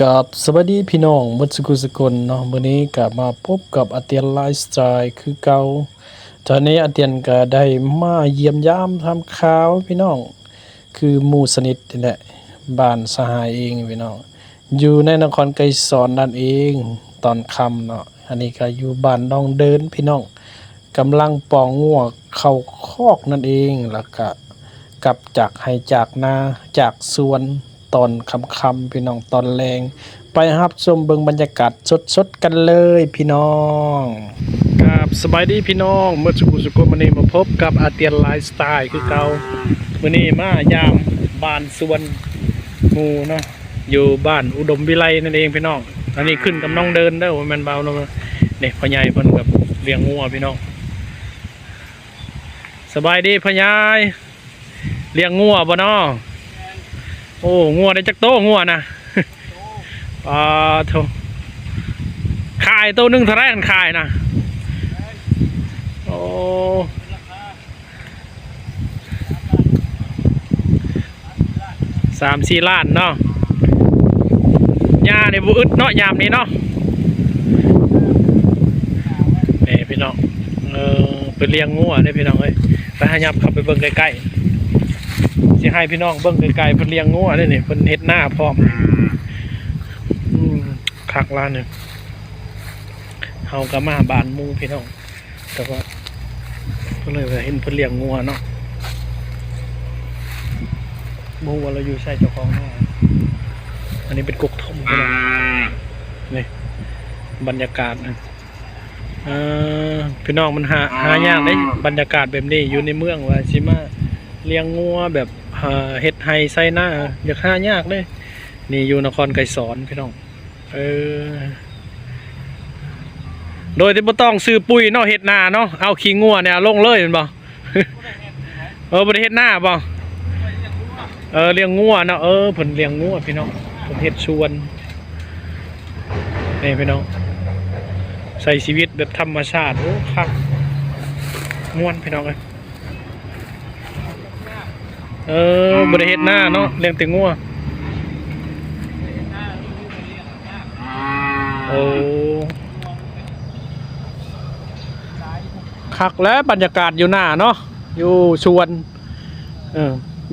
ກາບສະບາຍດີພີ່ນ້ອງໝົດສຸຜູ້ສຸຄົນເນາະ, ມື້ນີ້ກະມາພົບກັບອາຕຽນໄລຟ໌ສະໄຕລ໌ຄືເກົ່າ. ຕອນນີ້ອາຕຽນກະໄດ້ມາຢ້ຽມຢາມຖາມຂ່າວພີ່ນ້ອງ ຄືໝູ່ສະໜິດນີ້ແຫຼະ, ບ້ານສະຫາຍເອງພີ່ນ້ອງ, ຢູ່ໃນນະຄອນໄກສອນນັ້ນເອງ. ຕອນຄ່ຳເນາະ, ອັນນີ້ກະຢູ່ບ້ານໜອງເດີນພີ່ນ້ອງ, ກຳລັງປ້ອນງົວເຂົ້າຄອກນັ້ນເອງ, ແລ້ວກະກັບຈາກໄຮ່ຈາກນາຈາກສວນຕອນຄ່ຳໆ ພີ່ນ້ອງ, ຕອນແລງ. ໄປຮັບຊົມເບິ່ງບັນຍາກາດສົດໆກັນເລີຍພີ່ນ້ອງ. ກາບສະບາຍດີພີ່ນ້ອງໝົດສຸຜູ້ສຸຄົນ, ມື້ນີ້ມາພົບກັບອາຕຽນໄລຟ໌ສະໄຕລ໌ຄືເກົ່າ. ມື້ນີ້ມາຢາມບ້ານສວນໝູ່ເນາະ, ຢູ່ບ້ານອຸດົມວິໄລນັ້ນເອງພີ່ນ້ອງ. ອັນນີ້ຂຶ້ນກັບໜອງເດີນເດີ, ບໍ່ແມ່ນເບົາເນາະ. ນີ້ພໍ່ໃຫຍ່ເພິ່ນກັບລ້ຽງງົວພີ່ນ້ອງ. ສະບາຍດີພໍ່ໃຫຍ່, ລ້ຽງງົວບໍ່ເນາະ? ໂອ້ ງົວໄດ້ຈັກໂຕ ງົວນະ? ປາໂທ້, ຂາຍໂຕໜຶ່ງເທົ່າໃດ ຄັນຂາຍນະ? ໂອ້ ສາມສີ່ລ້ານເນາະ. ຫຍ້ານີ້ບໍ່ອຶດເນາະ ຍາມນີ້ເນາະ. ນີ້ພີ່ນ້ອງ, ເອີ ເພິ່ນລ້ຽງງົວເດ້ພີ່ນ້ອງເອີຍ. ໄປຫາ ຫຍັບເຂົ້າໄປເບິ່ງໃກ້ໆ, ຊິໃຫ້ພີ່ນ້ອງເບິ່ງໃກ້ໆ. ເພິ່ນລ້ຽງງົວເດ້ນີ້, ເພິ່ນເຮັດນາພ້ອມ. ອືມ ຄັກຫຼາຍນີ້. ເຮົາກໍມາບ້ານໝູ່ພີ່ນ້ອງ, ແຕ່ວ່າກໍເລີຍວ່າເຫັນເພິ່ນລ້ຽງງົວເນາະ. ບໍ່ຮູ້ວ່າລາວຢູ່ໃສເຈົ້າຂອງນາ. ອັນນີ້ເປັນກົກຖົ່ມພີ່ນ້ອງ. ນີ້ບັນຍາກາດນະ, ເອີ ພີ່ນ້ອງ, ມັນຫາ ຫາຍາກເດ້ ບັນຍາກາດແບບນີ້. ຢູ່ໃນເມືອງວ່າຊິມາລ້ຽງງົວແບບ ເຮັດໄຮ່ໄຖນາ ຢາກຫາຍາກເດ້. ນີ້ຢູ່ນະຄອນໄກສອນພີ່ນ້ອງ. ເອີ ໂດຍທີ່ບໍ່ຕ້ອງຊື້ປຸ໋ຍເນາະ, ເຮັດນາເນາະ, ເອົາຂີ້ງົວນີ້ເອົາລົງເລີຍແມ່ນບໍ່? ເອີ ບໍ່ໄດ້ເຮັດນາບໍ່? ເອີ ລ້ຽງງົວເນາະ. ເອີ ເພິ່ນລ້ຽງງົວພີ່ນ້ອງ, ເພິ່ນເຮັດສວນ. ນີ້ພີ່ນ້ອງ, ໃຊ້ຊີວິດແບບທຳມະຊາດ. ໂອ້ ຄັກ ມ່ວນພີ່ນ້ອງເອີຍ. ເອີ ບໍ່ໄດ້ເຮັດນາເນາະ, ລ້ຽງແຕ່ງົວ. ໂອ້ ຄັກແຫຼະ ບັນຍາກາດຢູ່ນາເນາະ, ຢູ່ສວນ. ເອີ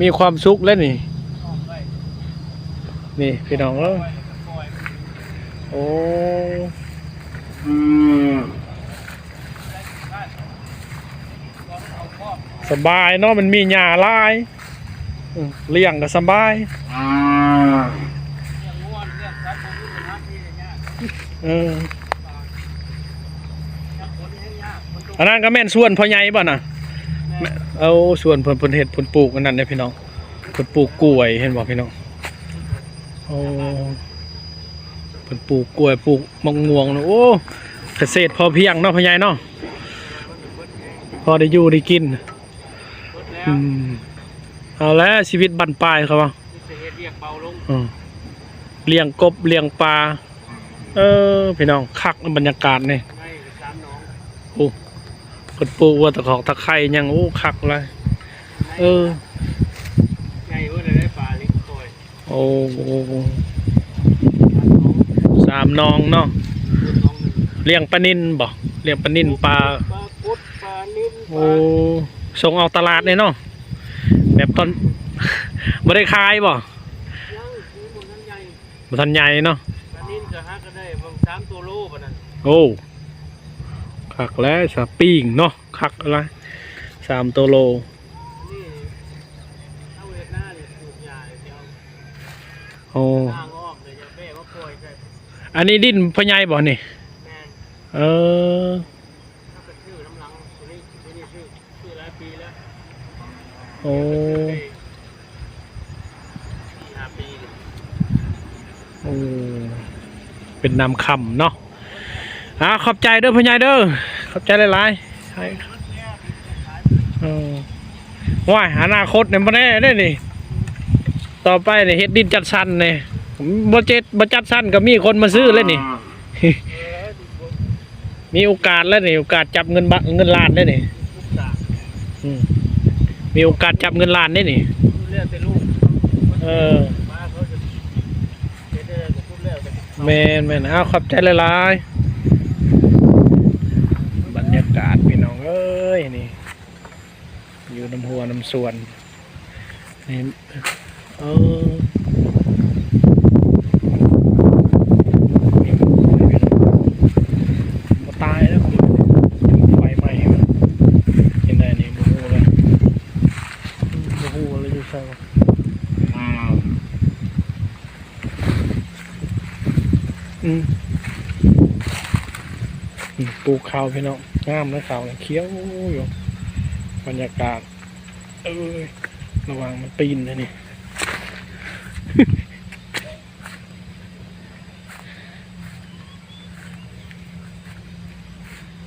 ມີຄວາມສຸກແຫຼະນີ້. ນີ້ພີ່ນ້ອງເອີຍ. ໂອ້ ສະບາຍເນາະ, ມັນມີຫຍ້າຫຼາຍ. ອືມ ລ້ຽງກໍສະບາຍ. ເອີ ອັນນັ້ນກໍແມ່ນສວນພໍ່ໃຫຍ່ບໍ່ນະ? ແມ່ນ. ໂອ້ ສວນເພິ່ນ ເພິ່ນເຮັດ ເພິ່ນປູກອັນນັ້ນເດ້ພີ່ນ້ອງ, ເພິ່ນປູກກ້ວຍ ເຫັນບໍ່ພີ່ນ້ອງ? ໂອ້ ເພິ່ນປູກກ້ວຍ ປູກໝາກມ່ວງເນາະ. ໂອ້ ກະເສດພໍພຽງເນາະພໍ່ໃຫຍ່ເນາະ, ພໍໄດ້ຢູ່ໄດ້ກິນ. ອືມ ເອົາແຫຼະ ຊີວິດບັ້ນປາຍເຂົາວ່າ ມີແຕ່ເຮັດວຽກເບົາລົງ. ອືມ ລ້ຽງກົບລ້ຽງປາ. ເອີ ພີ່ນ້ອງ ຄັກບັນຍາກາດນີ້. ໂອ້ ເພິ່ນປູກວ່າຕະຂອກຕະໄຄຫຍັງ. ໂອ້ ຄັກຫຼາຍ. ເອີ ໃຫຍ່ເບິດແລ້ວ ໄດ້ປາລິງຄອຍ. ໂອ້ ສາມໜອງເນາະ. ລ້ຽງປານິນບໍ່? ລ້ຽງປານິນ ປາ ປາກົດ ປານິນ. ໂອ້ ສົ່ງອອກຕະຫຼາດແນ່ເນາະ. ແບບຕອນ ບໍ່ໄດ້ຂາຍບໍ່? ຍັງ ບໍ່ທັນໃຫຍ່ ບໍ່ທັນໃຫຍ່ເນາະ. ປານິນກໍຫາກໍໄດ້ປະມານສາມໂຕໂລປານນັ້ນ. ໂອ້ ຄັກແລ້ວສະ ປີ້ງເນາະ. ຄັກຫຼາຍ ສາມໂຕໂລ. ອັນນີ້ເຮົາເຮັດນານີ້ປູກຫຍ້າຢ່າງດຽວ. ໂອ້ ນາງອອກເລີຍ ຢ່າແປມາປ່ອຍໃສ່. ອັນນີ້ດິນພໍ່ໃຫຍ່ບໍ່ນີ້? ແມ່ນ. ເອີ ເຮົາກໍຊື້ນຳຫຼັງ ໂຕນີ້ ໂຕນີ້ຊື້ ຊື້ຫຼາຍປີແລ້ວ. ໂອ້ ເປັນຫ້າປີ. ໂອ້ ເປັນນາມຄຳເນາະ. ອ່າ ຂອບໃຈເດີພໍ່ໃຫຍ່ເດີ ຂອບໃຈຫຼາຍໆ. ເອີ ໂອ້ຍ ອະນາຄົດນີ້ບໍ່ແນ່ເດ້ນີ້, ຕໍ່ໄປນີ້ເຮັດດິນຈັດສັນນີ້ ບໍ່ເຈັດ ບໍ່ຈັດສັນກໍມີຄົນມາຊື້ແລ້ວນີ້. ມີໂອກາດແລ້ວນີ້ ໂອກາດຈັບເງິນບາ ເງິນລ້ານແລ້ວນີ້. ອືມ ມີໂອກາດຈັບເງິນລ້ານເດ້ນີ້. ແລ້ວແຕ່ລູກ ເອີ ມາເຂົາຈະເຮັດໄດ້ກໍສຸດແລ້ວ ແມ່ນໆ ອ້າວ ຂອບໃຈຫຼາຍໆ. ບັນຍາກາດພີ່ນ້ອງເອີຍ ນີ້ ຢູ່ນຳຮົ້ວນຳສວນນີ້ ເອີ ບໍ່ຕາຍແລ້ວ ໄຟໄໝ້ມັນເຮັດໄດ້ນີ້ ບໍ່ຮູ້ເລີຍ ບໍ່ຮູ້ວ່າຢູ່ໃສວະ. ອືມ ອືມ ປູກເຂົ້າພີ່ນ້ອງ ງາມເນາະ ເຂົ້າຂຽວຢູ່ ບັນຍາກາດ ເອີຍ ລະວັງມັນປີນເດີ້ນີ້.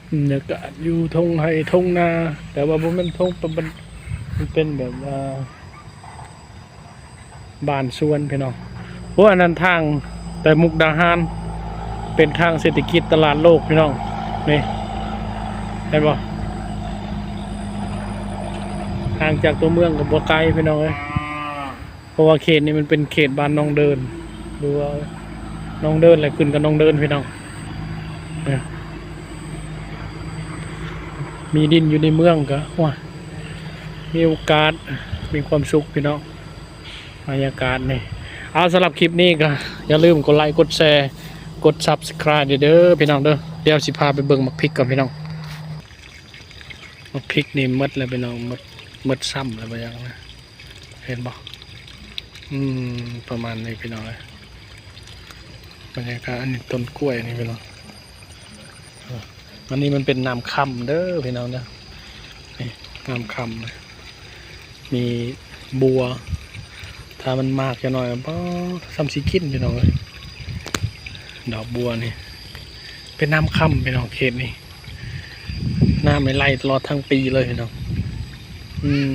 ບັນຍາກາດຢູ່ທົ່ງໄຮ່ທົ່ງນາ ແຕ່ວ່າບໍ່ແມ່ນທົ່ງ ມັນເປັນແບບວ່າ ບ້ານສວນພີ່ນ້ອງ. ໂອ້ ອັນນັ້ນທາງໄປມຸກດາຫານ ເປັນທາງເສດຖະກິດຕະຫຼາດໂລກພີ່ນ້ອງ ນີ້ ເຫັນບໍ່? ຫ່າງຈາກຕົວເມືອງກໍບໍ່ໄກພີ່ນ້ອງເອີຍ ເພາະວ່າເຂດນີ້ມັນເປັນເຂດບ້ານໜອງເດີນ ຫຼືວ່າໜອງເດີນ ແລະ ຂຶ້ນກັບໜອງເດີນພີ່ນ້ອງ. ມີດິນຢູ່ໃນເມືອງກໍ ໂອ້ຍ ມີໂອກາດ ມີຄວາມສຸກພີ່ນ້ອງ ບັນຍາກາດນີ້. ເອົາ ສຳລັບຄລິບນີ້ກໍຢ່າລືມກົດໄລ ກົດແຊ ກົດ Subscribe ເດີພີ່ນ້ອງເດີ. ດຽວຊິພາໄປເບິ່ງໝາກພິກກ່ອນພີ່ນ້ອງ. ໝາກພິກນີ້ໝົດແລ້ວພີ່ນ້ອງ ໝົດ ໝົດຊ້ຳແລ້ວບໍ່ຈັກນະ ເຫັນບໍ່? ອືມ ປະມານນີ້ພີ່ນ້ອງເອີຍ ບັນຍາກາດ. ອັນນີ້ຕົ້ນກ້ວຍນີ້ພີ່ນ້ອງ ເອີ ອັນນີ້ມັນເປັນນ້ຳຄຳເດີພີ່ນ້ອງເດີ ນີ້ນ້ຳຄຳ ມີບົວ ຖ້າມັນໝາກຈັກໜ້ອຍ ປາດ ສ່ຳຊິກິນພີ່ນ້ອງເອີຍ ດອກບົວນີ້ ເປັນນ້ຳຄຳພີ່ນ້ອງ ເຂດນີ້ ນ້ຳນີ້ໄຫຼຕະຫຼອດທັງປີເລີຍພີ່ນ້ອງ ອືມ.